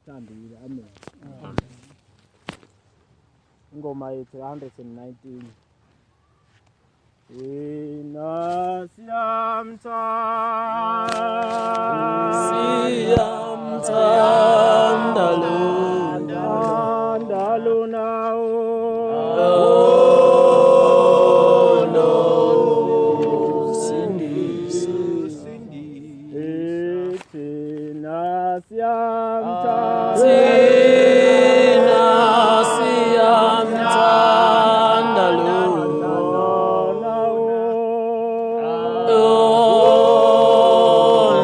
Uthandile. Amen. Ingoma yethu 119. Thina siyamthanda, Siyamthanda lo lona Sindisa. Thina siyamthanda, Thina siyamthanda lo lona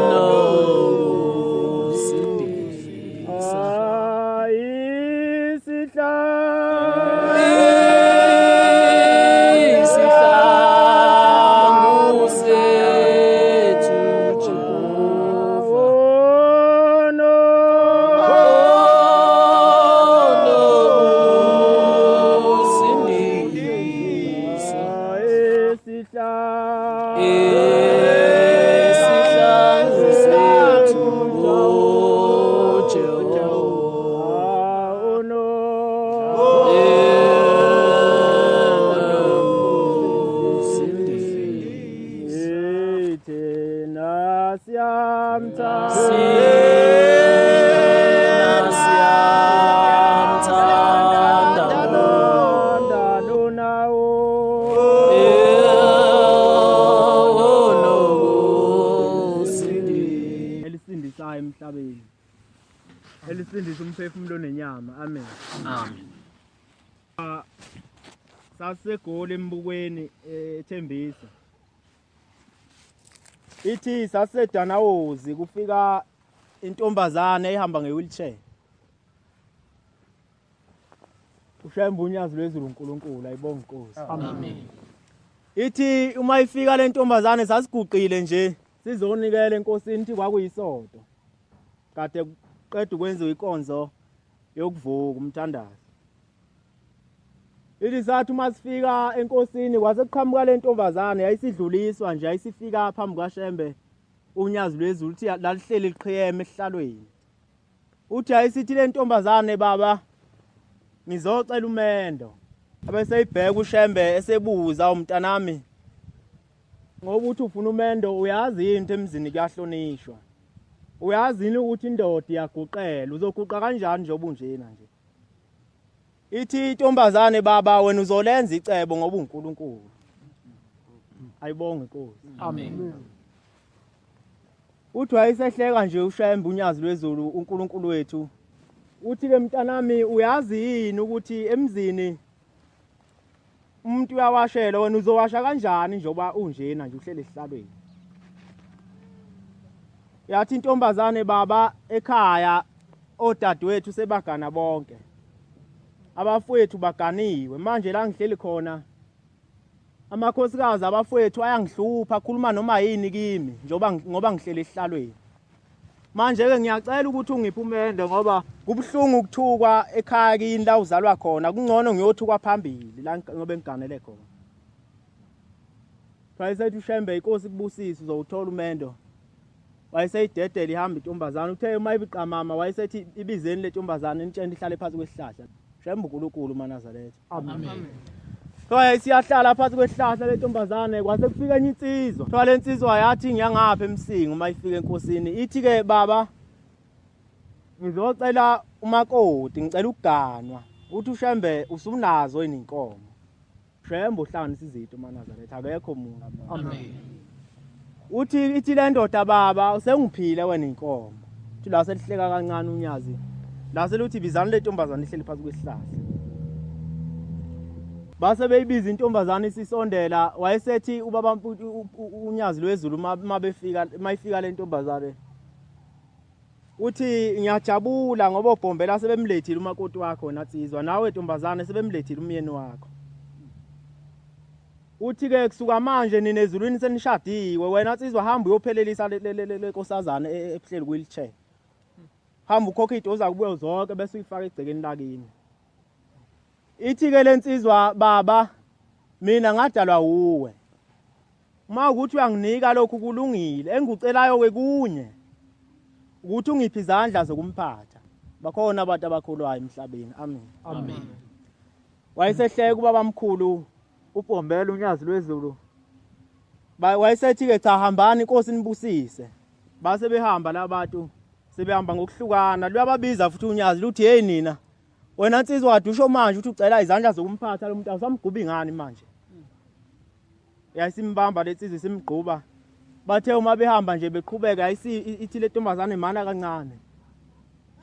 no Sindisa. Ayisihlanu Isihlangu sethu Jehova. no Oh no Sindisa. Ayisihlanu Isihlangu sethu Jehova. no Thina siyamthanda, Siyamthanda lona elisindisayo emhlabeni, elisindisa umphefumulo nenyama. Amen. Amen. SaseGoli embukweni eThembisa. Ithi saseDanawozi kufika intombazane ehamba nge-wheelchair. Ushembe unyazi lwezulu uNkulunkulu ayibonga inkosi. Amen. Ithi uma ifika le ntombazane sasiguqile nje sizonikela enkosini, ithi kwakuyisonto. Kade kuqeda ukwenziwa inkonzo yokuvuka umthandazo. Ithi sathi uma sifika enkosini kwase kuqhamuka le ntombazane yayisidluliswa nje, yayisifika phambi kwaShembe unyazi lwezulu, uthi lalihleli liqhiyeme esihlalweni. Uthi ayisithi le ntombazane, baba, ngizocela umendo. Abeseyibheka uShembe esebuza, umntanami, ngoba uthi ufuna umendo, uyazi into emzini kuyahlonishwa, uyazi yini ukuthi indoda iyaguqela, uzoguqa kanjani nje obunjena nje? Ithi intombazane, baba, wena uzolenza icebo ngoba uNkulunkulu. Ayibonge inkosi. Amen. Uthi wayesehleka nje uShembe unyazi lwezulu uNkulunkulu wethu. Uthi ke, mntanami, uyazi yini ukuthi emzini umuntu uyawashela, wena uzowasha kanjani njengoba unjena nje uhlele esihlalweni? Yathi intombazane, baba, ekhaya odadewethu sebagana bonke, abafowethu baganiwe, manje la ngihleli khona amakhosikazi abafowethu ayangihlupha, akhuluma noma yini kimi njengoba ngoba ngihleli esihlalweni. Manje ke ngiyacela ukuthi ungiphe umendo ngoba kubuhlungu ukuthukwa ekhaya kini la uzalwa khona, kungcono ngiyothukwa phambili la ngoba engiganele khona. Wayesethi uShembe, inkosi kubusise, uzowuthola umendo. Wayeseyidedela ihamba intombazane. Uthe uma ibiqamama wayesethi, ibizeni le ntombazane, nitshene ihlale phansi kwesihlahla. Shembe uNkulunkulu maNazaretha. Amen. Kuthiwa siyahlala phansi kwesihlahla le ntombazane, kwase kufika enye insizwa. Kuthiwa le nsizwa yathi ngiyangapha eMsinga uma ifika enkosini. Ithi ke, baba, ngizocela umakoti, ngicela ukuganwa. Uthi uShembe, usunazo yini inkomo? Shembe uhlanganisa izinto maNazaretha, akekho umuntu. Amen. Uthi ithi le ndoda, baba, usengiphile wena inkomo. Uthi la selihleka kancane unyazi. La seluthi, bizani le ntombazane ihleli phansi kwesihlahla. Base beyibiza intombazane isisondela, wayesethi ubaba unyazi lwezulu uma befika, mayifika le ntombazane, uthi, ngiyajabula ngoba obhombela sebemlethile umakoti wakho natsizwa, nawe ntombazane sebemlethile umyeni wakho. Uthi ke kusuka manje nina ezulwini senishadiwe. Wena nsizwa, hamba uyophelelisa le nkosazane ebuhleli wheelchair, hamba ukhokhe into oza kubuye zonke bese uyifaka egcekeni lakini. Ithi ke lensizwa, baba, mina ngadalwa uwe, uma ukuthi uyanginika lokhu kulungile, engikucelayo ke kunye ukuthi ungiphe izandla zokumphatha. Bakhona abantu abakhulwayo emhlabeni. Amen. Amen. Wayesehleka ubabamkhulu uBhombela unyazi lwezulu. Wayesethi ke cha hambani inkosi nibusise. Base behamba labantu sebehamba ngokuhlukana luyababiza futhi unyazi luthi hey nina wena nsizwa kade usho manje ukuthi ucela izandla zokumphatha lo muntu awusamgubi ngani manje yayisimbamba lensizwa isimgquba bathe uma behamba nje beqhubeka yayisi ithi le ntombazane mana kancane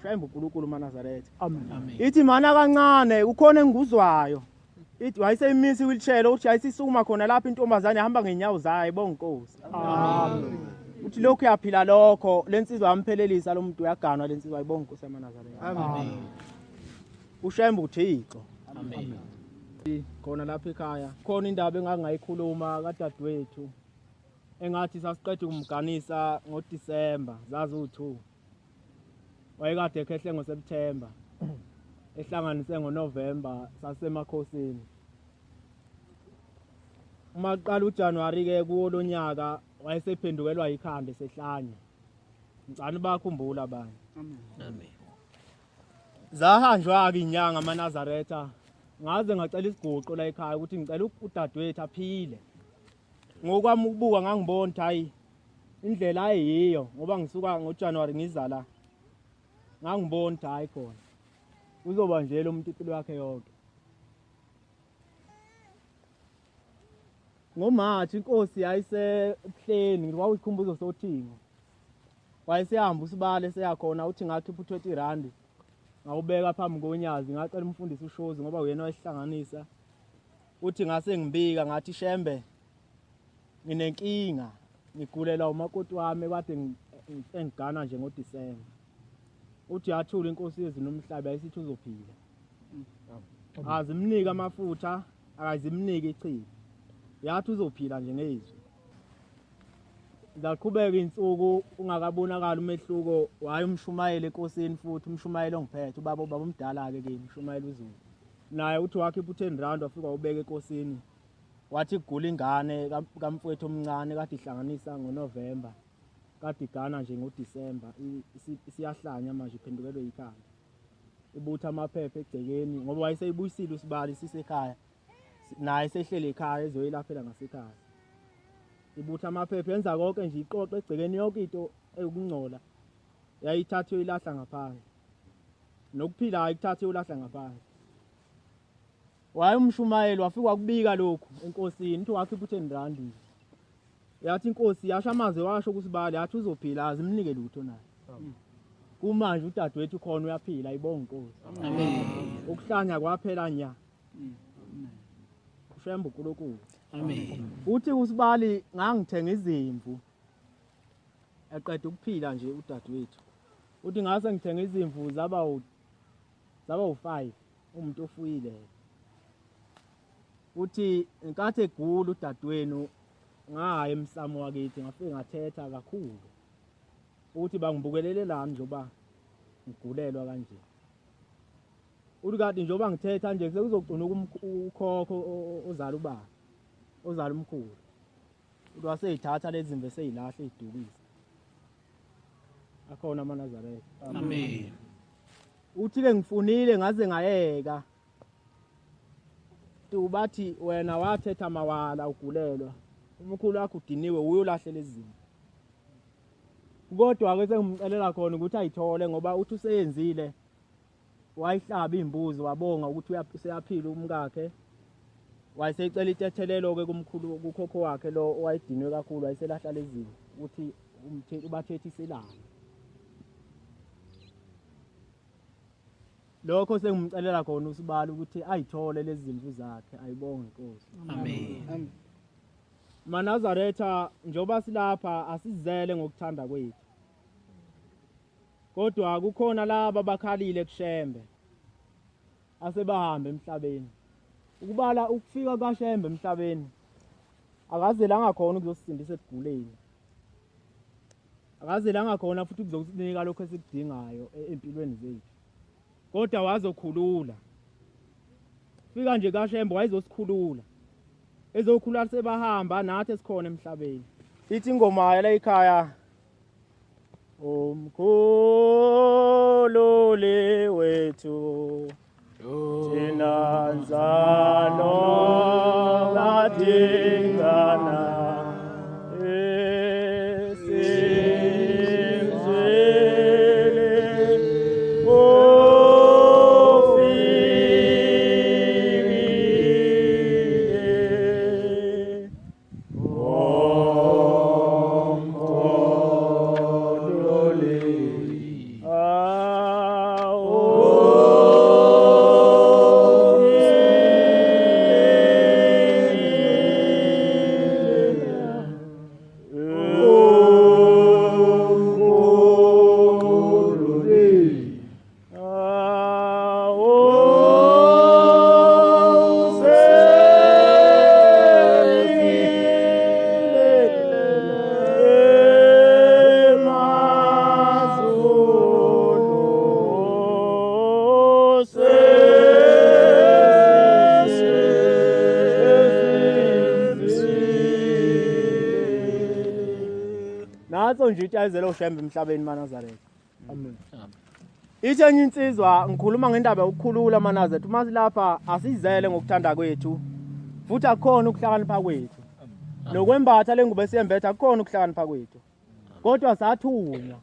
shayimba uNkulunkulu maNazaretha amen ithi mana kancane ukhona engikuzwayo ithi wayeseyimisa i-wheelchair uthi yayisisukuma khona lapho intombazane ihamba ngenyawo zayo ibonga inkosi amen uthi lokhu yaphila lokho lensizwa yamphelelisa lo muntu uyaganwa lensizwa ibonga inkosi yamaNazaretha amen ushembe uThixo amen khona lapha ekhaya khona indaba engangayikhuluma kadadewethu engathi sasiqeda ukumganisa ngoDisemba zazi-2 wayekade ekhehle ngoSeptember ehlanganise ngoNovember sasemakhosini uma kuqala uJanuary ke kuwo lonyaka wayesephendukelwa yikhanda esehlanya ngicane bakhumbula abanye amen Zahanjwa-ke iy'nyanga amaNazaretha ngaze ngacela isiguqo la ekhaya ukuthi ngicela udadewethu aphile. Ngokwami ukubuka ngangibona ukuthi hhayi indlela ayiyo ngoba ngisuka ngoJanuwari ngiza la. Ngangibona ukuthi hhayi khona uzoba nje lo muntu impilo yakhe yonke. NgoMarch inkosi yayisebuhleni kwakuyisikhumbuzo sothingo. Wayesehamba usibale seyakhona uthi ngakhipha u-20 rand ngawubeka phambi konyazi ngacela umfundisi ushozi ngoba uyena wayihlanganisa uthi ngase ngibika ngathi shembe nginenkinga ngigulela umakoti wami kade engigana nje ngoDisemba uthi yathula inkosi yezulu nomhlaba yayisithi uzophila azimnike amafutha akazimnike ichibi yathi uzophila nje ngezwi Zaqhubeka iy'nsuku ungakabonakali umehluko waye umshumayeli enkosini futhi umshumayeli ongiphethe ubaba ubaba omdala-ke kimi umshumayeli uZulu naye uthi wakhipha u-ten rand wafika wawubeka enkosini wathi kugula ingane kamfowethu omncane kade ihlanganisa ngoNovemba kade igana nje ngoDisemba isiyahlanya manje iphendukelwe yikhanda ibutha amaphepha egcekeni ngoba wayeseyibuyisile usibali sisekhaya naye sehlele ekhaya ezoyelaphela ngasekhaya ibutha amaphepha yenza konke nje iqoqe egcekeni yonke into eyokungcola yayithatha uyilahla ngaphandle nokuphila ayikuthatha uyilahla ngaphandle waye umshumayeli wafika wakubika lokhu enkosini uthi wakhipha u-10 rand nje yathi inkosi yasho amazwi washo kusibali yathi uzophila azimnike lutho naye kumanje udadewethu khona uyaphila ayibonga inkosi amen ukuhlanya kwaphela nya ushembe uNkulunkulu amen uthi usibali ngangithenga izimvu eqeda ukuphila nje udadewethu uthi ngase ngithenga izimvu zaba zaba u5 umuntu ofuyile uthi ngenkathi egula udadewenu ngaya emsamo wakithi ngafike ngathetha kakhulu ukuthi bangibukelelelani njengoba ngigulelwa kanje Uthi kanti njengoba ngithetha nje sekuzogcina ukhokho ozala ubaba ozala umkhulu. Uthi waseyithatha lezi zimvu eseyilahla eyidukisa. Akhona amaNazaretha. Amen. Uthi ke ngifunile ngaze ngayeka. Tu bathi wena wathetha mawala ugulelwa. Umkhulu wakho udiniwe uyolahle lezi zinto. Kodwa ke sengimcelela khona ukuthi ayithole ngoba uthi useyenzile wayihlaba imbuzi wabonga ukuthi useyaphila umkakhe wayesecela itethelelo-ke kumkhulu kukhokho wakhe lo owayedinwe kakhulu wayeselahla lezi ukuthi ubathethiselane lokho sengimcelela khona usibala ukuthi ayithole lezi zimvu zakhe ayibonge inkosi amen manazaretha njengoba silapha asizele ngokuthanda kwethu Kodwa kukhona laba abakhalile kuShembe asebahamba emhlabeni. Ukubala ukufika kaShembe emhlabeni akazelanga khona ukuzosisindisa ekuguleni. Akazelanga khona futhi ukuzokunika lokho esikudingayo e-, empilweni zethu. Kodwa wazokhulula. Fika nje kaShembe wayezosikhulula. Ezokhulula sebahamba nathi esikhona emhlabeni. Ithi ingoma yala ekhaya. Umkhululi wethu thina nzalo kadingana esimzwele ofikile. Natso nje itayizelo uShembe emhlabeni maNazaretha. Amen. Ithi enye insizwa ngikhuluma ngendaba yokukhulula amaNazaretha uma silapha asizele ngokuthanda kwethu futhi akukhona ukuhlakanipha kwethu. Nokwembatha lengubo esiyembetha akukhona ukuhlakanipha kwethu. Kodwa sathunywa.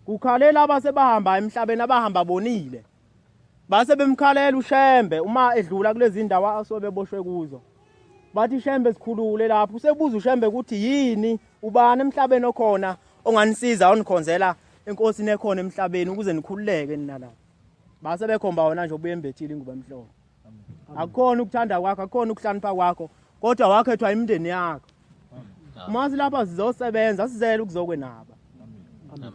Kukhalela abasebahamba emhlabeni abahamba bonile. Base bemkhalela uShembe uma edlula kulezi ndawo asuke beboshwe kuzo. Bathi Shembe sikhulule lapho. Usebuza uShembe ukuthi yini ubani emhlabeni okhona onganisiza onikhonzela enkosini ekhona emhlabeni ukuze nikhululeke nina la. Base bekhomba wona nje obuye embethile ingubo emhlophe. Akukhona ukuthanda kwakho, akukhona ukuhlanipha kwakho, kodwa wakhethwa imindeni yakho. Uma silapha sizosebenza sizele ukuzokwenaba. Amen.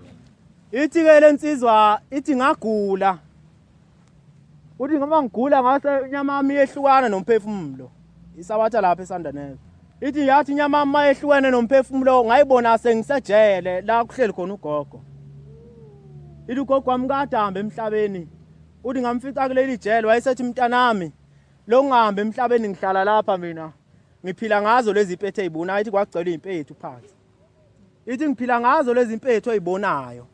Ithi ke lensizwa ithi ngagula. Uthi ngoba ngigula ngase inyama yami yehlukana nomphefumulo. Isabatha lapha eSandanele. Ithi yathi inyama yami mayehlukene nomphefumulo ngayibona sengisejele la kuhleli khona ugogo. Ithi ugogo wami kade ahambe emhlabeni. Uthi ngamfica kuleli jele wayesethi mntanami lo ngihambe emhlabeni ngihlala lapha mina. Ngiphila ngazo lezi mpethu ezibonayo ithi kwagcwele impethu phansi. Ithi ngiphila ngazo lezi mpethu oyibonayo.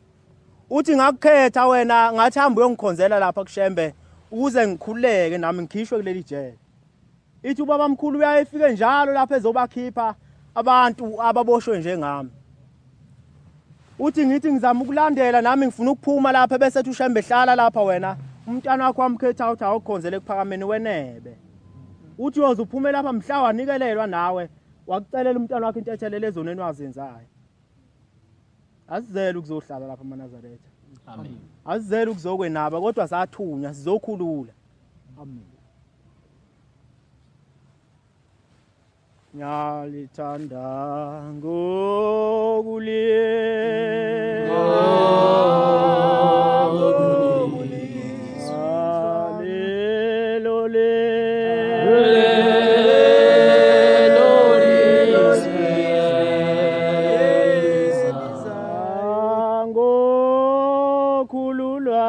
Uthi ngakukhetha wena ngathi hamba uyongikhonzela lapha kuShembe ukuze ngikhululeke nami ngikhishwe kuleli jele. Ithi ubaba mkhulu uyaye efike njalo lapha ezobakhipha abantu ababoshwe njengami. Uthi ngithi ngizama ukulandela nami ngifuna ukuphuma lapha bese ethi uShembe hlala lapha wena umntana wakho wamkhetha uthi awukhonzele ekuphakameni wenebe. Uthi uyoze uphume lapha mhla wanikelelwa nawe wakucelela umntwana wakho intethelelo ezoneni wazenzayo. Asizele ukuzohlala lapha amaNazaretha. Amen. Asizele ukuzokwenaba kodwa sathunywa sizokhulula. Amen. Ngiyalithanda ngokulie Lelo le Ngokhululwa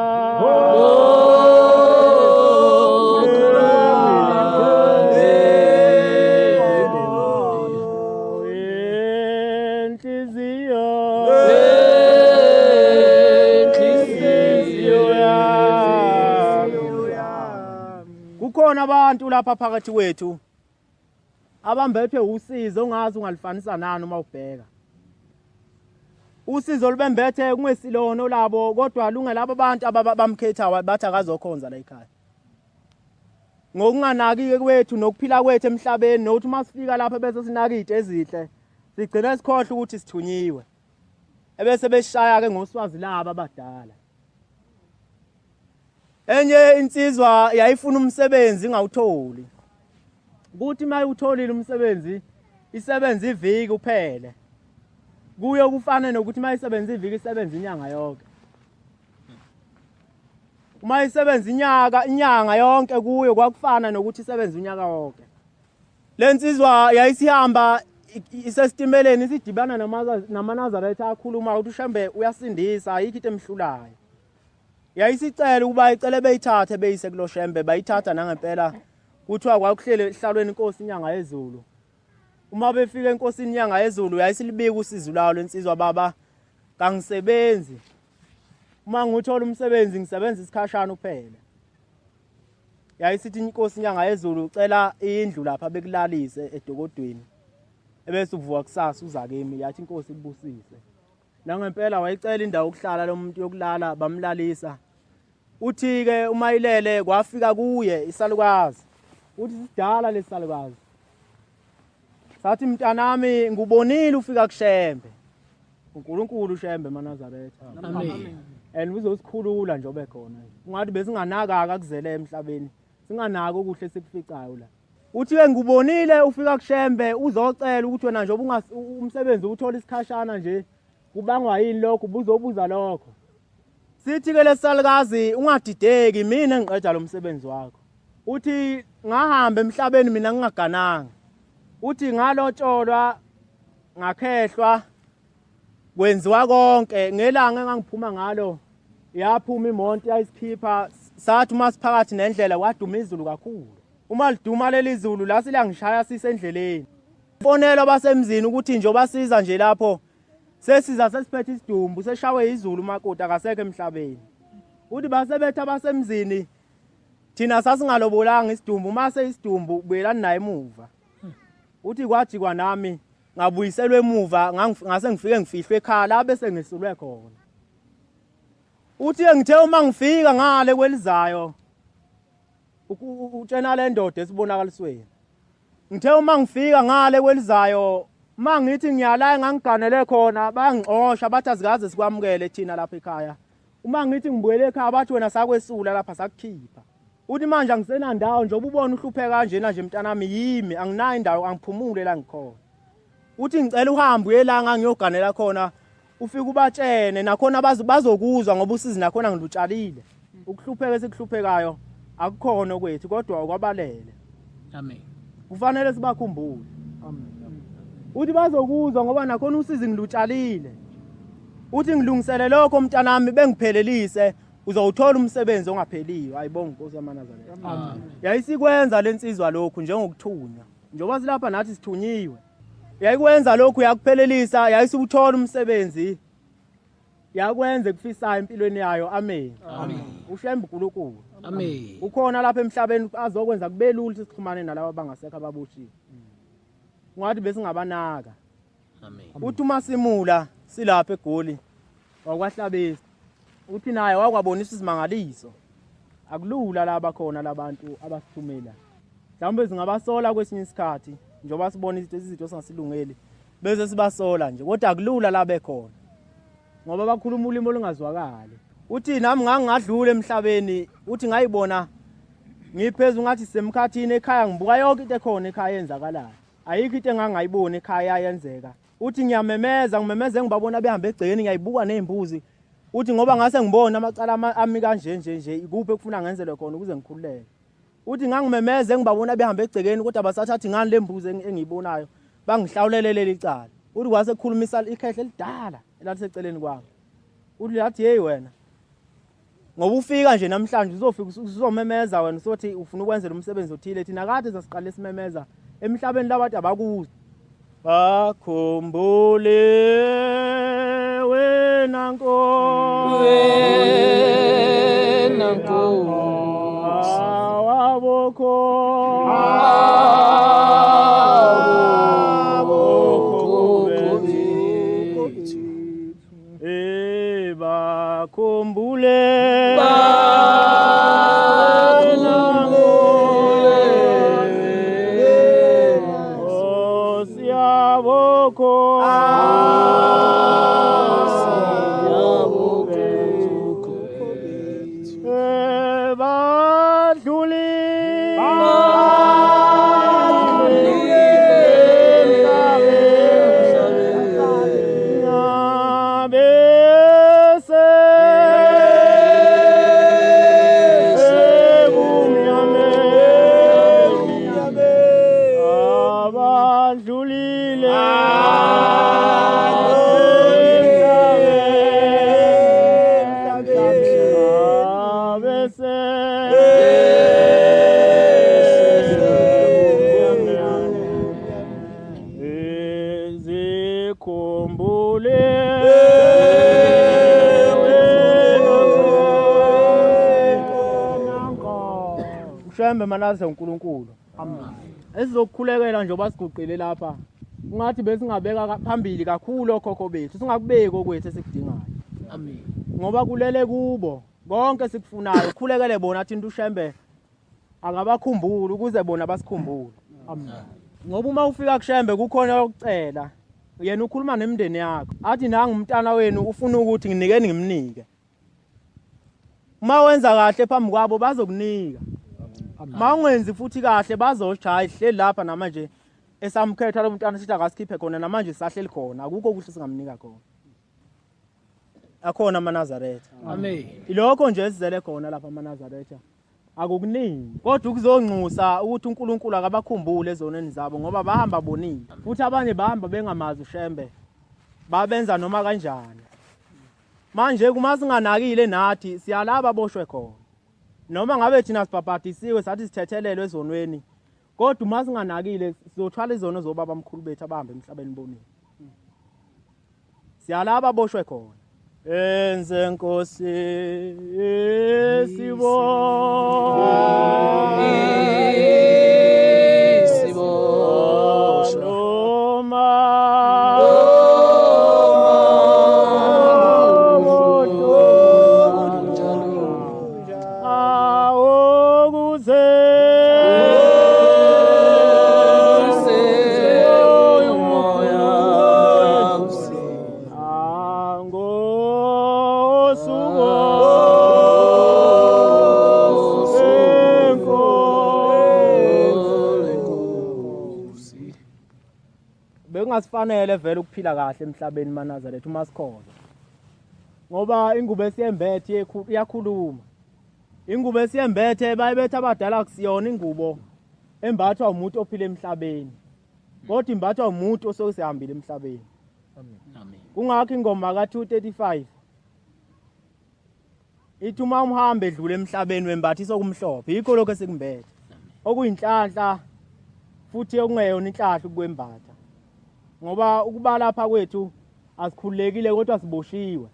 Inhliziyo Kukhona abantu lapha phakathi kwethu abambethwe usizi ongazi ungalifanisa nani uma ubheka. Usizo olubembethe kungesilona olabo kodwa lungelabo abantu ababamkhethayo bathi akazokhonza la ekhaya. Ngokunganaki-ke kwethu nokuphila kwethu emhlabeni nokuthi uma sifika lapha bese sinaka iy'nto ezinhle sigcine sikhohlwa ukuthi sithunyiwe. Ebese beshaya-ke ngoswazi labo abadala. Enye insizwa yayifuna umsebenzi ingawutholi. Kuthi uma iwutholile umsebenzi isebenze iviki uphele. Kuyo kufane nokuthi uma isebenza iviki isebenza inyanga yonke. Uma isebenza inyaka inyanga yonke kuyo kwakufana nokuthi isebenza unyaka wonke. Le nsizwa yayisihamba isesitimeleni isidibana namaNazaretha akhuluma ukuthi uShembe uyasindisa ayikho into emhlulayo. Yayisicela ukuba icele beyithathe beyise kuloShembe bayithatha nangempela kuthiwa kwakuhlele ehlalweni inkosi inyanga yezulu. Uma befika enkosini inyanga yezulu yayisilibika usizi lwayo lensizwa baba. Kangisebenzi. Uma nguthola umsebenzi ngisebenza isikhashana kuphela. Yayisithi inkosi inyanga yezulu ucela indlu lapha bekulalise edokodweni. Ebese uvuka kusasa uza kimi yathi inkosi ibusise. Nangempela wayicela indawo yokuhlala lo muntu yokulala bamlalisa. Uthi-ke uma ilele kwafika kuye isalukazi. Uthi sidala lesisalukazi. Sathi mntanami ngubonile ufika kuShembe. uNkulunkulu uShembe emaNazaretha. Amen. And uzosikhulula nje obe khona. Ungathi besinganaka akuzele emhlabeni. Singanaki okuhle sikuficayo la. Uthi ke ngubonile ufika kuShembe uzocela ukuthi wena nje umsebenzi uthola isikhashana nje kubangwa yini lokho ubuzobuza lokho. Sithi ke lesalukazi ungadideki mina engiqeda lo msebenzi wakho. Uthi ngahamba emhlabeni mina ngingagananga. Uthi ngalotsholwa ngakhehlwa kwenziwa konke ngelanga engangiphuma ngalo yaphuma imonto yayisikhipha sathi uma siphakathi nendlela kwaduma izulu kakhulu uma liduma leli zulu lase liyangishaya sisendleleni fonelwa abasemzini ukuthi nje obasiza nje lapho sesiza sesiphethe isidumbu seshawe izulu umakoti akasekho emhlabeni uthi basebetha abasemzini thina sasingalobolanga isidumbu uma seyisidumbu buyelani naye emuva uthi kwajikwa nami ngabuyiselwa emuva ngase ngifike ngifihlwe ekhaya la bese ngisulwe khona uthi ngithe uma ngifika ngale kwelizayo utshena le ndoda esibonakalisweni ngithe uma ngifika ngale kwelizayo uma ngithi ngiyala engangiganele khona bangixosha bathi azikaze sikwamukele thina lapha ekhaya uma ngithi ngibuyele ekhaya bathi wena sakwesula lapha sakukhipha uthi manje angisenandawo njengoba ubona uhlupheka kanjena nje mntanami yimi anginayo indawo angiphumule la ngikhona uthi ngicela uhambe uye la ngangiyoganela khona ufike ubatshene nakhona bazokuzwa ngoba usizi nakhona ngilutshalile ukuhlupheka esikuhluphekayo akukhona okwethu kodwa okwabalele amen kufanele sibakhumbule amen uthi bazokuzwa ngoba nakhona usizi ngilutshalile uthi ngilungisele lokho mntanami bengiphelelise uzowuthola umsebenzi ongapheliyo ayibonga inkosi yamanazaretha amen yayisikwenza lensizwa lokhu njengokuthunywa njengoba silapha nathi sithunyiwe yayikwenza lokhu yakuphelelisa yayisiwuthola umsebenzi yakwenza ekufisayo empilweni yayo amen amen ushembe uNkulunkulu amen ukhona lapha emhlabeni azokwenza kube lula ukuthi sixhumane nalabo abangasekho ababoshiwe ungathi besingabanaka amen uthi uma simula silapha eGoli wakwahlabisa uthi naye wakwabonisa izimangaliso akulula laba khona labantu abasithumela mhlawumbe singabasola kwesinye isikhathi njengoba sibona izinto izinto singasilungeli bese sibasola nje kodwa akulula la bekhona ngoba bakhuluma ulimi olungazwakali uthi nami ngangingadlula emhlabeni uthi ngayibona ngiphezulu ngathi semkhathini ekhaya ngibuka yonke into ekhona ekhaya yenzakalayo ayikho into engangayiboni ekhaya yenzeka uthi ngiyamemeza ngimemeza engibabona behamba egcekeni ngiyayibuka nezimbuzi uthi ngoba ngase ngibona amacala ami kanje nje nje ikuphi ekufuna ngenzelwe khona ukuze ngikhululeke uthi ngangimemeza engibabona behamba egcekeni kodwa basathathi ngani le mbuzi engiyibonayo bangihlawulele leli cala uthi kwase kukhulumisa ikhehle elidala elaliseceleni kwami uthi lathi hey wena ngoba ufika nje namhlanje uzofika uzomemeza wena usothi ufuna ukwenzela umsebenzi othile thina kade sasiqale simemeza emhlabeni labantu abakuzwa bakhumbule wena nkosi wena nkosi awabokho bethu Eh bakhumbule bakhumbule Nkosi yabokho Eh badlulile bese sebumnyameni abadlulile emhlabeni abese Ushembe manaze uNkulunkulu. Amen. Esizokukhulekela njengoba siguqile lapha. Ungathi besingabeka phambili kakhulu okhokho bethu, singakubeki okwethu esikudingayo. Amen. Ngoba kulele kubo konke esikufunayo, khulekele bona thina uShembe akabakhumbuli ukuze bona basikhumbule. Amen. Ngoba uma ufika kuShembe kukhona okucela. Yena ukhuluma nemindeni yakho. Athi nangu umntana wenu ufuna ukuthi nginikeni ngimnike. Uma wenza kahle phambi kwabo bazokunika. Uma ungenzi futhi kahle bazosho hayi hleli lapha namanje esamkhetha lo mntwana sithi akasikhiphe khona namanje sahleli khona akukho okuhle singamnika khona. Akhona amaNazaretha. Amen. Ilokho nje esizele khona lapha amaNazaretha. Akukuningi kodwa ukuzonxusa ukuthi uNkulunkulu akabakhumbule ezonweni zabo ngoba bahamba bonile futhi abanye bahamba bengamazi uShembe babenza noma kanjani. Manje kuma singanakile nathi siyalaba boshwe khona. Noma ngabe thina sibhabhadisiwe sathi sithethelelwe ezonweni kodwa uma singanakile sizothwala izono zobaba mkhulu bethu abahamba emhlabeni bonile. Siyalaba boshwe khona. Enze Nkosi sibonga. Isiboshwa. Noma Awukuze Angosuku enkosi. Bekungasifanele vele ukuphila kahle emhlabeni maNazaretha uma sikholwa. Ngoba ingubo esiyembethe iyakhuluma. Ingubo esiyembethe bayibetha abadala kusiyona ingubo embathwa umuntu ophila emhlabeni. Kodwa imbathwa umuntu osesehambile emhlabeni. Amen. Kungakho ingoma ka-235 ithi uma umhambe edlula emhlabeni wembathisa okumhlophe yikho lokho esikumbethe okuyinhlanhla futhi okungeyona inhlahla ukwembatha ngoba ukuba lapha kwethu asikhululekile kodwa siboshiwe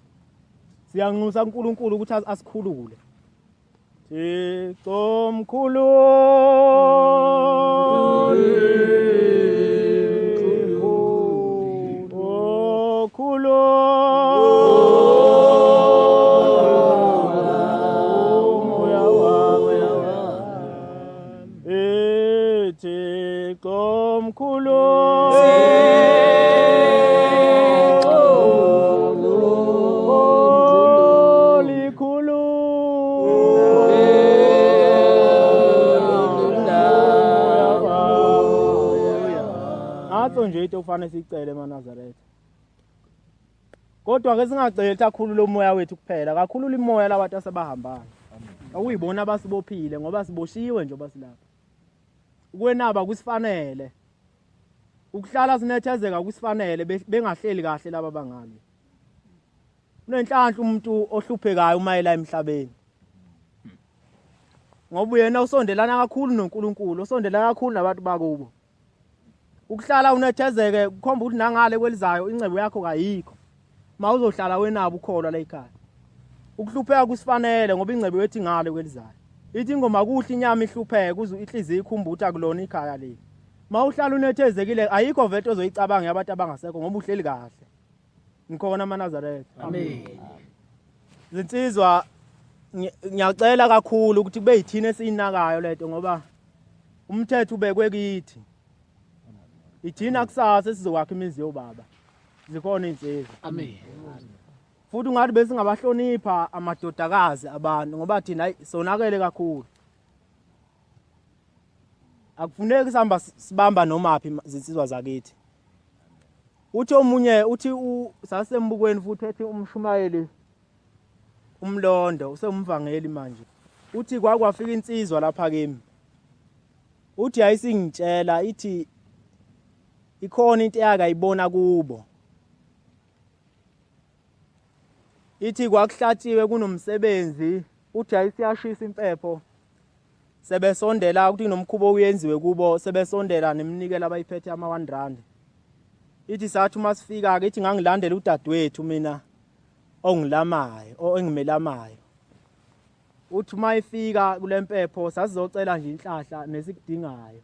siyanxusa uNkulunkulu ukuthi asikhulule Thixo mkhulu okhulu umoya wami Thixo mkhulu likhulu Natso nje into okufanele siyicele emaNazaretha. Kodwa ke singaceli ukuthi akhulule umoya wethu kuphela, kakhulule imoya labantu asebahambayo. Okuyibona abasibophile ngoba siboshiwe nje basilapha. Ukwenaba kusifanele. Ukuhlala sinethezeka kusifanele bengahleli kahle laba bangale. Unenhlanhla umuntu ohluphekayo uma ela emhlabeni. Ngoba uyena usondelana kakhulu noNkulunkulu, osondelana kakhulu nabantu bakubo. Ukuhlala unethezeke kukhomba ukuthi nangale kwelizayo ingcebo yakho kayikho. Uma uzohlala wenabo ukholwa la ekhaya. Ukuhlupheka kusifanele ngoba ingcebo yethu ingale kwelizayo. Ithi ingoma kuhle inyama ihlupheke uze inhliziyo ikhumba ukuthi akulona ikhaya leli. Uma uhlala unethezekile ayikho vele ozoyicabanga yabantu abangasekho ngoba uhleli kahle. Ngikhona amaNazaretha. Amen. Zinsizwa ngiyacela kakhulu ukuthi kube yithina esiyinakayo lento ngoba umthetho ubekwe kithi. Ithina kusasa esizokwakha imizi yobaba. Zikhona izinsizwa. Amen. Futhi ungathi besingabahlonipha amadodakazi abantu ngoba thina sonakele kakhulu. Akufuneki sihamba sibamba nomaphi zinsizwa zakithi. Uthi omunye uthi sasembukweni futhi ethi umshumayeli umlondo usewumvangeli manje. Uthi kwakwafika insizwa lapha kimi. Uthi yayisingitshela ithi ikhona into eyakayibona kubo. Ithi kwakuhlatshiwe kunomsebenzi uthi yayisiyashisa impepho sebesondela ukuthi kunomkhuba oyenziwe kubo sebesondela neminikelo abayiphethe ama 1 rand ithi sathi uma sifika ke ithi ngangilandela udadewethu mina ongilamayo o engimelamayo. Uthi uma ifika kule mpepho sasizocela nje inhlahla nesikudingayo.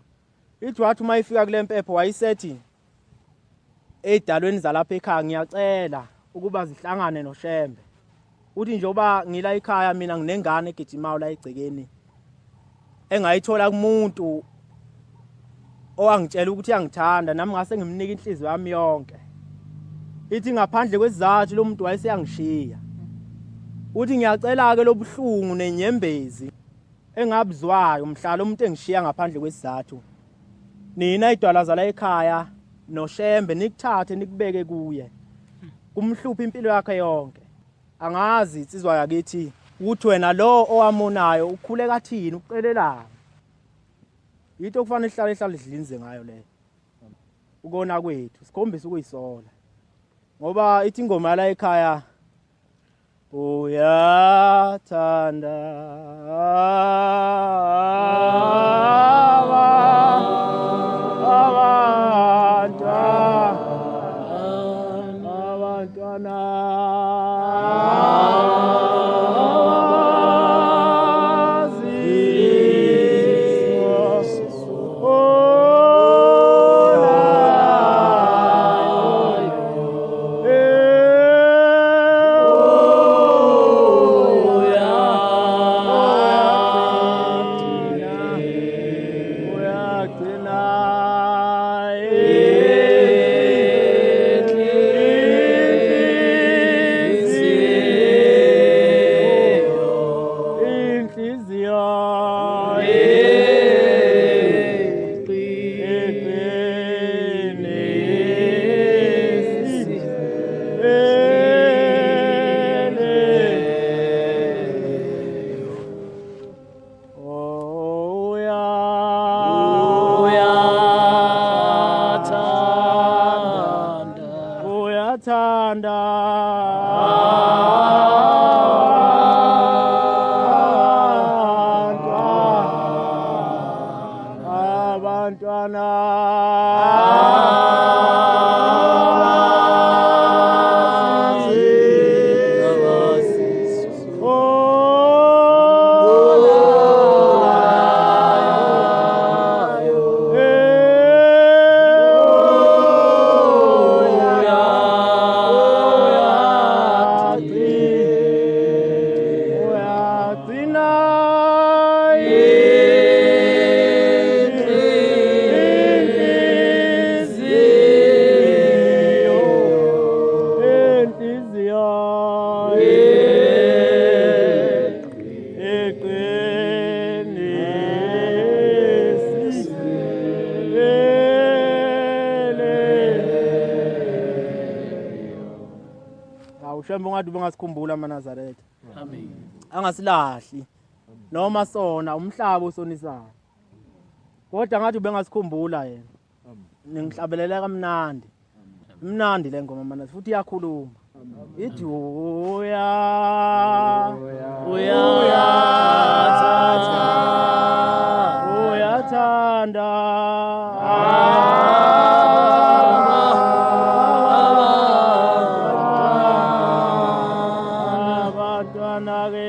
Ithi wathi uma ifika kule mpepho wayisethi ey'dalweni zalapha ekhaya ngiyacela ukuba zihlangane noShembe. Uthi njengoba ngila ekhaya mina nginengane egijimayo la egcekeni engayithola kumuntu owangitshela ukuthi uyangithanda nami ngase ngimnika inhliziyo yami yonke. Ithi ngaphandle kwesizathu lo muntu wayeseyangishiya. Uthi ngiyacela-ke lobuhlungu nenyembezi engabuzwayo mhla lo muntu engishiya ngaphandle kwesizathu. Nina idwala zala ekhaya noShembe nikuthathe nikubeke kuye. Kumhlupha impilo yakhe yonke. Angazi insizwa yakithi ukuthi wena lo owamonayo ukhule kathini ucelelani. Yinto okufanele ihlale ihlale idlinze ngayo leyo. Ukona kwethu sikhombisa ukuyisola. Ngoba ithi ingoma la ekhaya Uyathanda abantwana Uyathanda abantwana Shembe ungathi ubungasikhumbula amaNazaretha. Amen. Angasilahli. Noma sona umhlaba osonisayo. Kodwa ngathi ubengasikhumbula yena. Ningihlabelela kamnandi. Imnandi le ngoma mana futhi iyakhuluma. Ithi uya Uyathatha uyathanda abantwana ke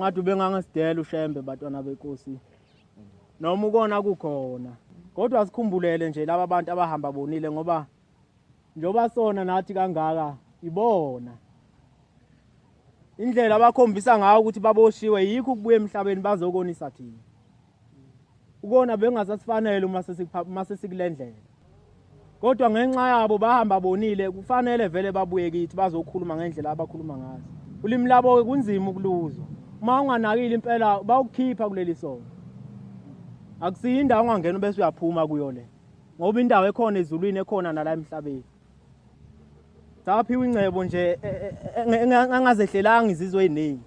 Ungathi ubengangasidela uShembe batwana benkosi noma ukona kukhona kodwa sikhumbulele nje laba bantu abahamba bonile ngoba njengoba sona nathi kangaka ibona indlela abakhombisa ngayo ukuthi baboshiwe yikho ukubuya emhlabeni bazokonisa thina ukona bengasasifanele uma sesikulendlela. Kodwa ngenxa yabo bahamba bonile kufanele vele babuye kithi bazokhuluma ngendlela abakhuluma ngazo. Ulimi labo-ke kunzima ukuluzwa. Uma unganakile impela bawukhipha kuleli sonto. Akusiyo indawo ongangena bese uyaphuma kuyo le. Ngoba indawo ekhona ezulwini ekhona nala emhlabeni. Saphiwa ingcebo nje e, e, e, engazehlelanga izizwe eziningi.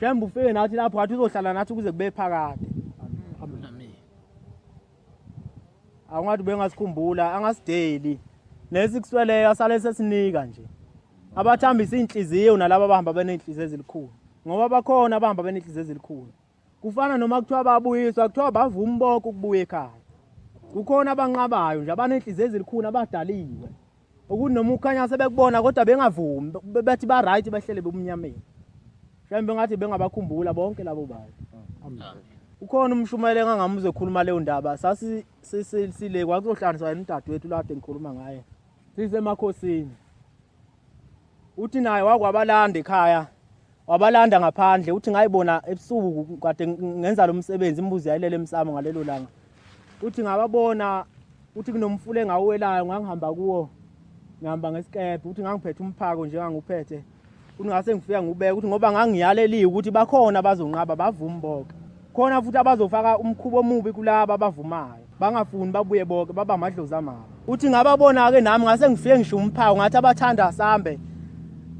Shembe ufike nathi lapho wathi uzohlala nathi kuze kube phakade. Amen. Awungathi ubengasikhumbula angasideli. Nesikusweleyo asale sesinika nje. Abathambisa inhliziyo nalabo abahamba benenhliziyo ezilikhulu. Ngoba bakhona abahamba benenhliziyo ezilikhulu. Kufana noma kuthiwa babuyiswa kuthiwa bavuma bonke ukubuya ekhaya. Kukhona abanqabayo nje abanenhliziyo ezilikhulu abadaliwe. Ukuthi noma ukhanya sebekubona kodwa bengavumi bethi ba right behlele bumnyameni. Mhlawumbe ngathi bengabakhumbula bonke labo bantu. Amen. Ukhona umshumayeli engangamuzwe ekhuluma leyo ndaba sasi sile kwakuzohlanganiswa yena udadewethu lade ngikhuluma ngaye. Sisemakhosini. Uthi naye wakwabalanda ekhaya wabalanda ngaphandle uthi ngayibona ebusuku kade ngenza lo msebenzi imbuzi yayilele emsamo ngalelo langa uthi ngababona uthi kunomfula engawuwelayo ngangihamba kuwo ngihamba ngesikebhe uthi ngangiphethe umphako nje nganguphethe uthi ngase ngifika ngubeka uthi ngoba ngangiyaleliwe ukuthi bakhona abazonqaba bavumi bonke khona futhi abazofaka umkhuba omubi kulaba abavumayo bangafuni babuye bonke baba amadlozi amabi uthi ngababona-ke nami ngase ngifike ngisho umphawu ngathi abathanda asambe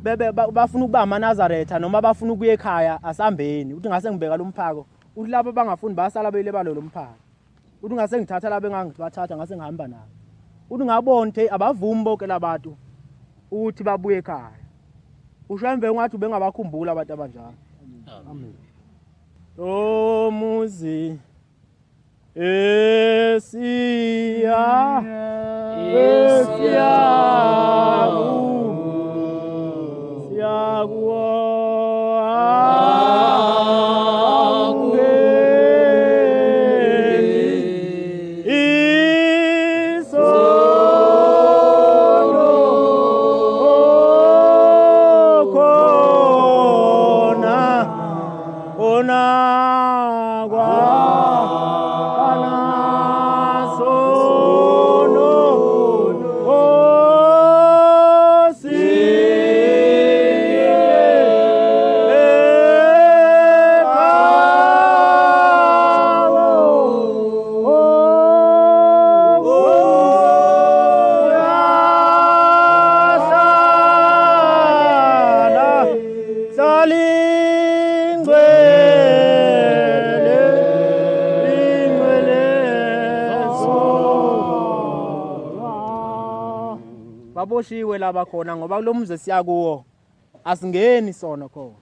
bebe bafuna ukuba amaNazaretha noma bafuna ukuya ekhaya asambeni uthi ngase ngibeka lo mphako uthi labo abangafuni basala beyile balo lo mphako uthi ngase ngithatha labo engangibathatha ngase ngihamba nabo uthi ngabona ukuthi abavumi bonke labantu ukuthi babuye ekhaya usho emve ungathi ubengabakhumbula abantu abanjalo amen omuzi Esiya Esiya Siyakuwo Baboshiwe laba khona ngoba kulomuzi esiya kuwo asingeni sona khona.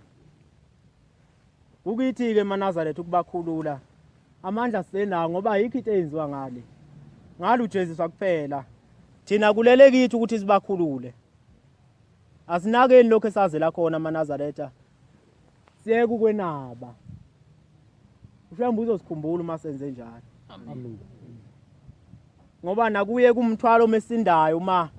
Kukithi-ke emaNazaretha ukubakhulula amandla sisenawo ngoba ayikho into eyenziwa ngale. Ngale ujeziswa kuphela. Thina kulele kithi ukuthi sibakhulule. Asinakeni lokho esazela khona amaNazaretha. Siyeke ukwenaba. Ushembe uzosikhumbula uma senze njalo. Amen. Ngoba nakuye kumthwalo omesindayo uma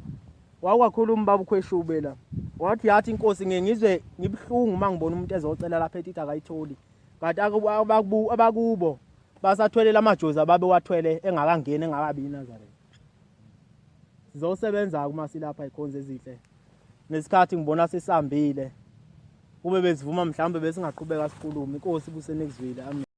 wawukakhuluma ubaba uKhweshube la. Wathi yathi inkosi ngeke ngizwe ngibuhlungu uma ngibona umuntu ezocela lapha ethi akayitholi. Kanti abakubo basathwele lamajozi ababewathwele engakangeni engakabi iNazaretha. Sizosebenza uma silapha ikhonze ezinhle. Nesikhathi ngibona sesihambile. Kube bezivuma mhlawumbe besingaqhubeka sikhulume. Inkosi kusenekuzwile. Amen.